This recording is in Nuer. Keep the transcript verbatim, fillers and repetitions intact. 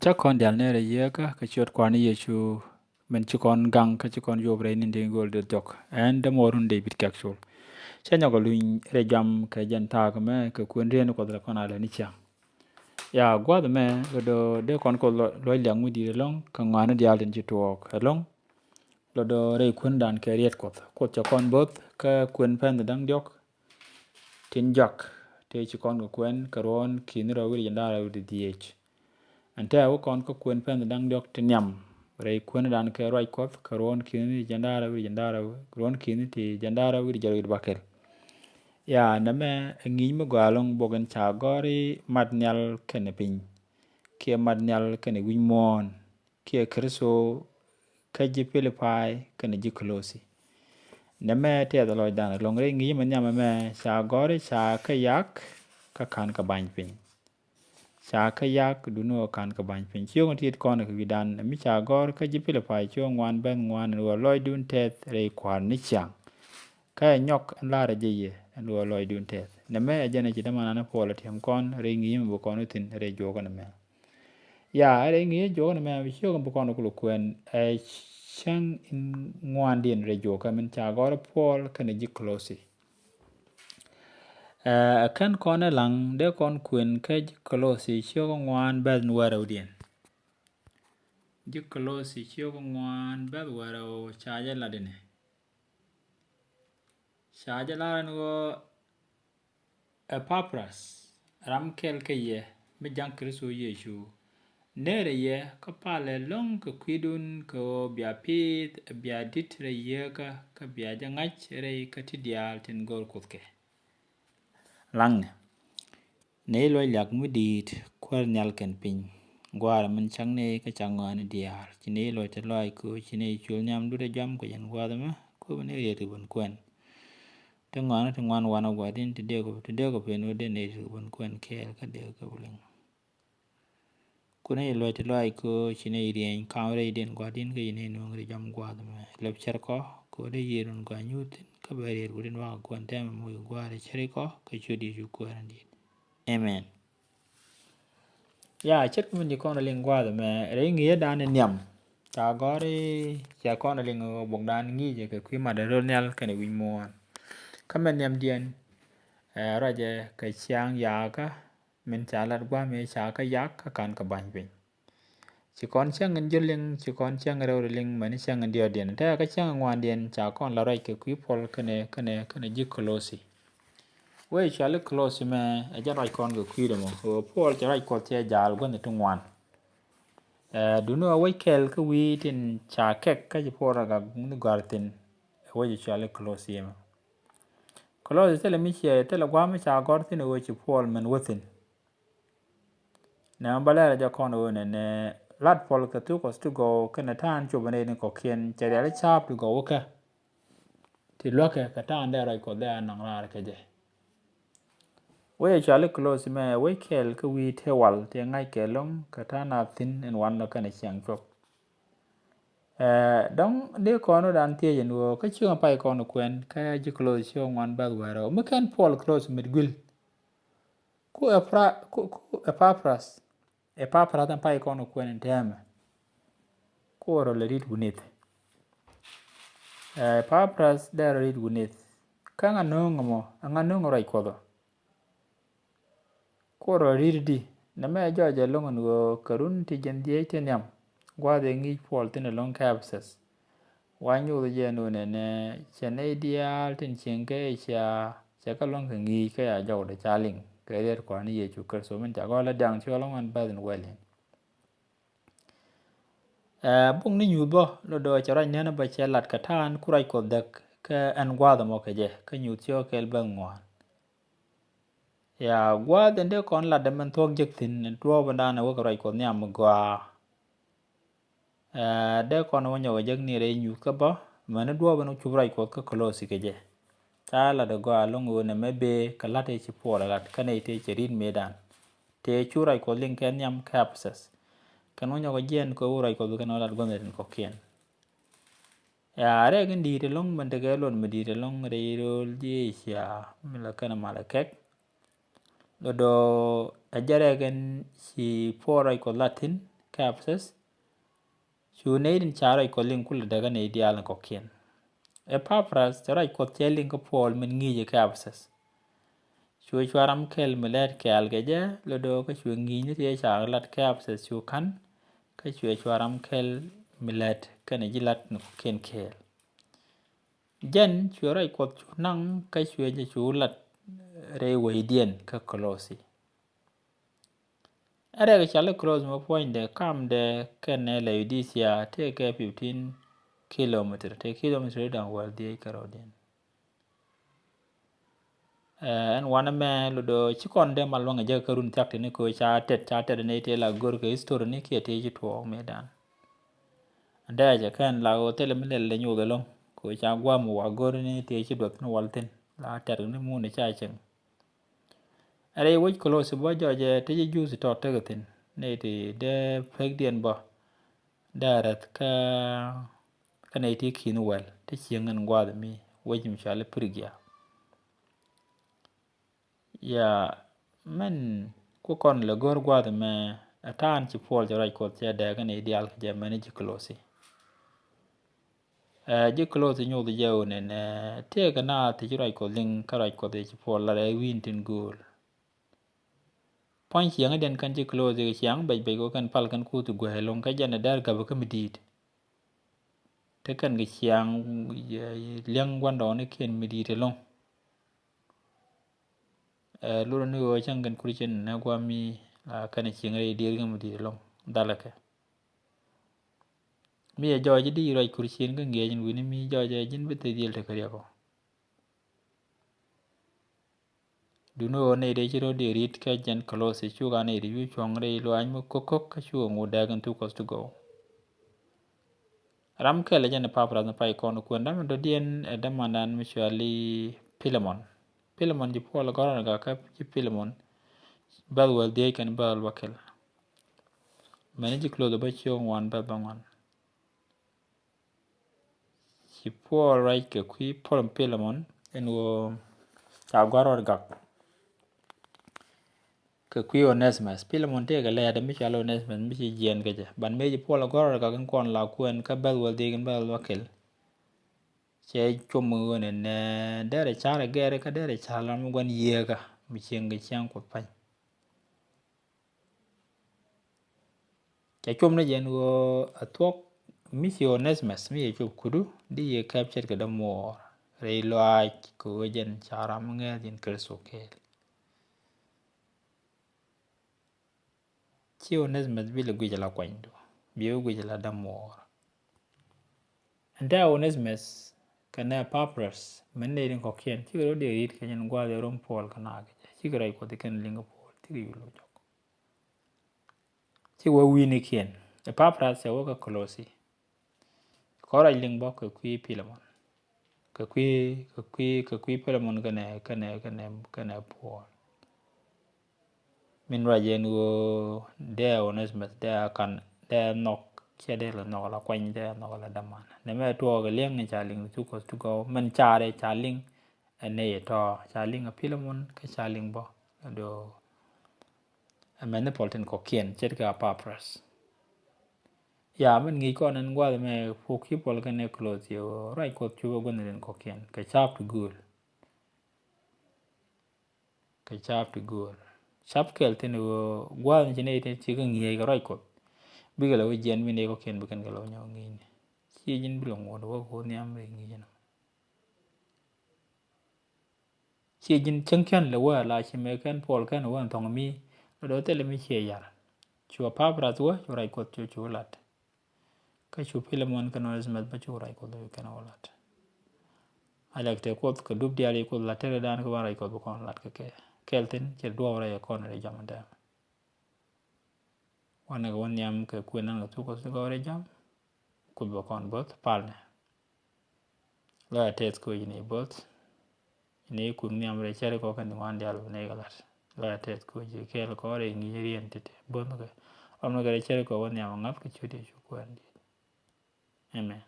Cä kɔn diaal nɛɛrɛ Yieekä kɛ ciöt Kua̱r ni Yecu min ci kɔn gaŋ kä ci kɔn yuɔp rɛy ni̱n tin gööl dee jɔk. Ɛn Dämuɔɔrun David Kɛk Col. Cä nyɔk kɛ luny rɛy jam kɛ jɛn thaak mɛ kɛ kuën riet ni Kuɔth lɛ kɔn a lɛ ni ciaŋ. Ya gua̱a̱th mɛ lɔ dɔ̱ dee kɔn Kuoth lɔ-, luɔc liak mi di̱i̱t ɛlɔ̱ŋ kɛ ŋɔaani diaal tin ci tuɔɔk ɛlɔ̱ŋ. Lɔ dɔ̱ rɛy kuendan kɛ riet Kuɔth. Kuoth cɛ kɔn bo̱th kä kuën pɛn da̱ŋ diɔ̱k tin jɔak tëë ci kɔn kɛ kuɛn kɛ ruɔ̱ɔ̱n ki̱ni rɛw wi̱cdɛ jiɛn da̱ŋ rɛw wi̱cdɛ dhieec. Ɛn tɛ̈ wä kɔn kä kuën pɛn da̱ŋ diɔ̱k ti nhiam rɛy kuendan kɛ ruac Kuɔth kɛ ruɔ̱ɔ̱n ki̱ni ti jiɛn da̱ŋ rɛw wi̱cdɛ jiɛn da̱ŋ rɛw, ruɔ̱ɔ̱n ki̱ni ti jiɛn da̱ŋ rɛw wi̱cdɛ jiɛn rɛw wi̱cdɛ bäkɛl. Ya, nɛmɛ ɛ ŋi̱i̱c mi gɔaa ɛlɔ̱ŋ bok in ca gɔ̱r i̱ mat nhial kɛnɛ piny, kiɛ mat nhial kɛnɛ wi̱c muɔ̱ɔ̱n, kiɛ Kritho kä ji̱ Pilipai kɛnɛ ji̱ Kolothi. Nɛmɛ tɛth lɔcdan ɛlɔ̱ŋ rɛy ŋi̱i̱c mi nhiam ɛmɛ ca gɔ̱r i̱ ca kɛ yak kä ka̱n kɛ ba̱ny piny. Ca kɛ yak duŋni ɣöö ka̱n kɛ ba̱ny piny. Ciökni ti kɔn kɛ wi̱dan mi ca gɔ̱r kä ji̱ Pilipai ciök ŋuan bɛ̈th ŋuan ɛn ɣöö lɔcdun tɛth rɛy Kua̱r ni ciaŋ. Kä ɛ nyɔk ɛn la̱rä jɛ yɛ ɛn ɣöö lɔcdun tɛth. Nɛmɛ ɛ jɛn ɛ ci dämanan Puɔl ɛ tiɛm kɔn rɛy ŋi̱i̱c mi bi kɔn wä thi̱n rɛy juɔkä nɛmɛ. Ya, rɛy ŋi̱i̱c juɔkä nɛmɛ bi ciök mi bi kɔn kulɛ kuɛn ɛ cäŋ in ŋuandiɛn rɛy juɔkä min ca gɔ̱r Puɔl kɛnɛ ji̱ Kolothi. Ɛ kɛn kɔn ɛ laŋ dee kɔn kuën kä ji̱ Kolothi ciök ŋuan bɛ̈th ni wärɛwdiɛn. Ji̱ Kolothi ciök ŋuan bɛ̈th wärɛw ca jɛ lat inɛ. Ca jɛ lar ɛn ɣöö Epapras, ram kɛl kä yɛ mi ja̱ŋ Kritho Yecu, nɛɛrɛ yɛ kä palɛ ɛlɔ̱ŋ kɛ kui̱dun kɛ ɣöö bia pi̱i̱th bia di̱t rɛy Yieekä kä bia jɛ ŋa̱c rɛy kä ti diaal tin go̱o̱r Kuoth kɛ. Laŋnɛ. Nɛy luɔc liak mi di̱i̱t Kuäär nhial kɛnɛ piny. Gua̱a̱r min cak nɛy kä cak ŋɔaani diaal. Ci nɛy luɔc ti lɔaac köö ci nɛy cul nhiamdu ti jɔam kɛ jɛn gua̱a̱th ɛmɛ, kööbä nɛy riet kɛ ben kuɛn. Ti ŋɔaani ti ŋuan wanɛ gua̱di̱n ti dee kɔ, ti dee kɔ pen wä dee nɛy riet kɛ ben kuɛn kɛɛl kä dee kɛ bi liŋ. Ku nɛy luɔc ti lɔaac köö ci nɛy rieny kam rɛydiɛn gua̱di̱n kä ci nɛy nööŋ ri jɔam gua̱a̱th ɛmɛ. Lɛp cär kɔ kɛ wä dee yiëë run gɔaa nyuuth thi̱n kä bɛ riet wä din wakɛ kuɛn tɛmɛ moc gua̱a̱r cär kɔ kɛ ciöt Yecu Kuäär in di̱i̱t. Amen. Ya, ce̱tkɛ min ci kɔn liŋ gua̱a̱th ɛmɛ rɛy ŋi̱i̱cdan in nhiam. Ca gɔ̱r i̱ cɛ kɔn liŋ bokdan ŋi̱i̱cɛ kɛ kui̱ mat röl nhial kɛnɛ wi̱c muɔ̱ɔ̱n. Kä mɛ nhiamdiɛn ɛ ruacɛ kɛ ciaŋ yakä min ca lat gua̱a̱th mi ca kä yak kä ka̱n kɛ ba̱ny piny. Ci kɔn cäŋ in jiöl liŋ, ci kɔn cäŋ in rɛwdɛ liŋ, mɛni cäŋ in diɔ̱ɔ̱kdiɛn. Tɛkɛ kä cäŋ in ŋuandiɛn ca kɔn la ruac kɛ kui̱ Puɔl kɛnɛ, kɛnɛ, kɛnɛ ji̱ Kolothi. Wee cɔali Kolothi mɛ ɛ jɛn ruac kɔn kɛ kui̱dɛ mɔ. Ɣöö Puɔl cɛ ruac Kuɔth cɛ jaal gua̱th ti ŋuan. Ɛ, duŋni ɣöö wec kɛl kä wi̱i̱ tin ca kɛk kä ci Puɔl rɔ gak ni gɔ̱a̱r thi̱n. Ɛ wec cɔali Kolothi mɛ. Kolothi thilɛ mi ciɛ, thilɛ gua̱a̱th mi ca gɔ̱r thi̱n ɣöö ci Puɔl min wä thi̱n. Nɛ mɛ bä lɛr jɛ kɔn ɣöö nɛ, nɛ lat Puɔl kɛ thuk Kuɔth ti gɔw kɛnɛ ta̱a̱n cop nɛy ni kɔ̱kiɛn cɛ riali ca̱a̱p ti gɔw kä. Ti luäkɛ kɛ ta̱a̱n dee ruac Kuɔth dee a naŋ raar kɛ jɛ. Wec ɛ cɔali Kolothi mɛ wec kɛl kä wi̱i̱ tëë wal ti ŋa̱c kɛ lo̱ŋ kɛ ta̱a̱n nath thi̱n ɛn wanɔ kɛnɛ ciaŋ cuɔp. Ɛ, dɔ̱ŋ dee kɔn wä dan thiec ɛn ɣöö kä cieŋ pay kɔn kuɛn kä ji̱ Kolothi cieŋ ŋuan bäth wärä ɣöö mi kɛn Puɔl Kolothi mit guil. Ku Epra-, ku, ku Epapras. Epapras ɛn pay kɔn kuɛn ɛn tɛmɛ. Ku rɔ lɛ rit wunith. Ɛ, Epapras dee rɔ rit wunith. Kä ŋa no̱o̱ŋ mɔ, ŋa no̱o̱ŋ ruac Kuɔth ɔ. Ku rɔ rit di, nɛmɛ jɔɔc ɛlɔ̱ŋ ɛn ɣöö kɛ run ti jiɛn dhieec ti nhiam, gua̱a̱th ëë ŋi̱i̱c Puɔl thi̱n ɛlɔ̱ŋ kä Ɛpɛthäth. Wa nyoth jɛ ɛn ɣöö nɛnɛ, cɛ nɛy diaal tin cieŋ kä Ecia, cɛ kɛ luäŋ kɛ ŋi̱i̱c kä ya jɔwdɛ ca liŋ, kɛ riet Kua̱r ni Yecu Kritho min ca gɔ̱r la diaŋ ti ɣɔl ŋuan bäth in wɛl in. Ɛ, buk ni nyuuth bä, lɔ dɔɔ cɛ ruac nɛn bä cɛ lat kɛ ta̱a̱n ku ruac Kuɔth däk, kä ɛn gua̱a̱th ɛmɔ kɛ jɛ, kä nyuuth cɛ kɛl bäth ŋuan. Ya, gua̱a̱th in dee kɔn lat dee mɛn thuɔ̱k jek thi̱n, duɔɔp in da̱a̱n ɛ wek ruac Kuɔth nhiam mi gɔaa. Ɛ, dee kɔn wä nyɔk ɛ jek ni rɛy nyuuth kä bä, mɛn duɔɔp in cup ruac Kuɔth kä Kolothi kɛ jɛ. Ca lat ɛ gɔaa ɛlɔ̱ŋ ɣöö nɛmɛ bee kɛ la̱t ëë ci Puɔl ɛ lat, kä nɛy tëë cɛ ri̱t mëëdan. Tëë cu ruac Kuɔth liŋ kɛ nhiam kä Ɛpɛthäth. Kɛn wä nyɔk ɛ jiɛɛn kɛ wä ruac Kuɔth bi kɛn wä lat gua̱th in kɔ̱kiɛn. Ya, rɛɛk in di̱i̱t ɛlɔ̱ŋ, min tekɛ luɔt mi di̱i̱t ɛlɔ̱ŋ rɛy rööl ji̱ Ecia, mi la kɛn malɛ kɛk. Lɔ dɔɔ ɛ jɛ rɛɛk in ci Puɔl ruac Kuɔth lat thi̱n, Ephesus. Cu nɛy tin ca ruac Kuɔth liŋ kulɛ däk kä nɛy diaal ni kɔ̱kiɛn. Epapras cɛ ruac Kuɔth cɛ liŋ kä Puɔl min ŋi̱i̱c kä Ephesus. Cuɛ cua ram kɛl mi lɛt kɛɛl kɛ jɛ lotdɛ kä cuɛ ŋi̱i̱c ni tëë ca lat kä Ephesus cu ka̱n. Kä cuɛ cua ram kɛl mi lɛt kɛnɛ ji̱ lat ni kɔ̱kiɛn kɛɛl. Jɛn cuɛ ruac Kuɔth cu naŋ kä cuɛ jɛ cu lat rɛy wecdiɛn kä Kolosi. Ɛ rɛk cal i̱ Kolosi mɛ puɔ̱nydɛ kamdɛ kɛnɛ Laodicea tëë kɛ fifteen kilometer, tëë kilometer da̱ŋ wäl dhieec kärɔ̱diɛn. Ɛn wanɛ mɛ lotdɛ ci kɔn dee mal waŋɛ jɛ kä run thiak tini kɛ ca tɛt ca tɛt ni tëë la gör kɛ history ni kiɛ tëë ci tuɔɔk mëëdan. Dee cɛ kɛn la ɣöö thilɛ mi lɛl lɛ nyoth ɛlɔ̱ŋ kɛ ca guam wa gör ni tëë ci duɔth ni wal thin la tɛt ni mun ca cieŋ. Rɛy wec Kolosi bä jɔcɛ ti ji̱ Juudh tɔt tekɛ thi̱n ni ti dee pekdiɛn bä dee räth kä kä nɛy ti ki̱n wɛl ti cieŋ ɛn gua̱a̱th mi wec mi cɔal i̱ Prigia. Ya mɛn ku kɔn lɛ go̱r gua̱a̱th mɛ ɛ ta̱a̱n ci Puɔl cɛ ruac Kuɔth cɛ dɛɛ kä nɛy diaal kɛ jɛ mɛn ji̱ Kolosi. Ɛ ji̱ Kolosi nyoth jɛ wun ɛn ɛ tëëkɛ naath ti ci ruac Kuɔth liŋ kä ruac Kuɔth ci Puɔl lat ɛ wi̱i̱n tin gööl. Pua̱ny ciɛŋädiɛn kɛn ji̱ Kolosi kɛ ciaŋ bɛc bɛc kɛ kɛn pal kɛn kuth ti guɛc ɛlɔ̱ŋ kä jɛn ɛ dɛr gäbä kä mi di̱i̱t. Te kɛn kɛ ciaŋ liɛŋ gua̱ndɔɔŋnikiɛn mi di̱i̱t ɛlɔ̱ŋ. Ɛ lurä ni ɣöö cäŋ kɛn Kurcin nɛ gua̱a̱mi la kɛn ciɛŋ rɛy dier kɛ mi di̱i̱t ɛlɔ̱ŋ dhalɛ kɛ. Mi ɛ jɔɔc di ruac Kurcin kä ŋiɛc in wi̱ni mi jɔɔc ɛ ji̱n bi thil diel tekɛ riɛk ɔ. Duni ɣöö nɛy dee ci rɔ̱ dee ri̱t kä jɛn Kolosi cuk a nɛy dee cu cuɔ̱ŋ rɛy luaac mi ko̱k ko̱k kä cuk ŋut dɛɛk in thuk Kuɔth ti gɔw. Ram kɛl ɛ jɛn Epapras ni pay kɔn kuɛn ram in dɔ̱diɛn ɛ dämandan mi cuali Pilemon. Pilemon ji̱ Puɔl gɔ̱rän gak kä ji̱ Pilemon bɛ̈th wäl dhiec kɛn bɛ̈th luäk kɛl. Mɛn ji̱ Kolosi bä ciök ŋuan bɛ̈th bä ŋuan. Ci Puɔl ruac kɛ kui̱ Puɔl Pilemon ɛn ɣöö ca gua̱r rɔɔd gak kɛ kui̱ Onesimus. Pilemon tëëkɛ lɛɛt mi cɔal Onesimus mi ci jiɛɛn kɛ jɛ. Ban mëë ci Puɔl a gua̱r rɔɔd gak in kɔn la kuɛn kä bɛ̈th wäl dhiec in bɛ̈th luäk kɛl. Cɛ com ɣöö nɛn derɛ ca̱r ɛ gɛr kä derɛ ca̱r lam mi gua̱n yieekä mi cieŋ kɛ ciaŋ Kuoth pa̱ny. Cɛ com ni jɛn ɣöö a thuɔ̱k mi ci Onesimus mi yɛ cop kudu di yɛ kɛp ce̱tkɛ dämuɔɔr rɛy lɔaac kɛ ɣöö jɛn ca ram mi ŋɛɛth in Kritho kɛɛl. Ci Onesimus bi lɛ guic ala kuanydu bi wä guic ala dämuɔɔr. Ɛn te Onesimus kɛnɛ Epapras mɛn nɛy tin kɔ̱kiɛn cikɛ rɔ dee ri̱t kɛ jɛn gua̱a̱th ɛ rom Puɔl kɛ naakɛ jɛ cikɛ rɛc Kuɔth kɛn liŋ kɛ Puɔl cikɛ yul kɛ jɔk. Ci wä wi̱i̱nikiɛn Epapras cɛ wä kä Kolosi. Kɔn ruac liŋ bä kɛ kui̱ Pilemon kɛ kui̱ kɛ kui̱ kɛ kui̱ Pilemon kɛnɛ kɛnɛ kɛnɛ kɛnɛ Puɔl. Min ruac yɛn ɣöö dee Onesimus dee a kan dee a nhɔk cɛ dee la nhɔk la kuany dee a nhɔk la daman. Nɛ mɛ tuɔɔk kɛ liɛŋ ni ca liŋ thuk Kuɔth ti gɔw mɛn carɛ ca liŋ. Ɛn nɛ yɛ tɔ̱ ca liŋ a Pilemon kä ca liŋ bä do. Ɛmɛn ni Puɔl tin kɔ̱kiɛn ce̱tkɛ Epapras. Ya mɛn ŋi̱i̱c kɔn ɛn gua̱th mɛ puk ci Puɔl kɛn ɛ Kolosi ɣöö ruac Kuɔth cupɛ gua̱n tin kɔ̱kiɛn kɛ ca̱p ti gööl. Kɛ ca̱p ti gööl ca̱p kɛl thin ɣöö gua̱a̱th ni ci nɛy tin ci kä ŋi̱eec kɛ ruac Kuɔth. Bikɛ lɛ wä jiɛn mi nɛy kɔ̱kiɛn bikɛn kɛ lɛ wä nyɔk ŋi̱i̱cni. Ci ji̱n bi lɛ ŋuɔ̱t wä kɛ wä nhiam rɛy ŋi̱i̱cni. Ci ji̱n cäŋ kiɛn lɛ wä la ci mëë kɛn Puɔl kɛn wä ɛn thɔŋ mi lɛ dɔ̱ thilɛ mi ciɛ yar. Cu Epapras wä cu ruac Kuɔth cu cu lat. Kä cu Pilemon kɛn Onesimus bä cu ruac Kuɔth kɛn wä lat. A lɛk tëë Kuɔth kɛ dup diaal i̱ Kuoth lat tëë dan kɛ ban ruac Kuɔth bä kɔn lat kɛ kɛ kɛl thin cɛ duɔɔk rɛy kɔn rɛy jam dɛm. Wanɛ kɛ wä nhiam kɛ kuënan kɛ thuk Kuɔth ti gɔw rɛy jam. Kuoth bä kɔn bo̱th palnɛ. Lɔcɛ tɛth koc ni bo̱th. Ni kui̱ nhiam rɛy cɛri kɔ kɛn ni wan diaal bä ni kɛ lat. Lɔcɛ tɛth koc kɛɛl kɔ rɛy ŋi̱i̱c riɛn titi bo̱th ni kɛ ram ni kɛ rɛy cɛri kɔ wä nhiam ŋa̱th kɛ ciöt Yecu kuɛn diet. Amen.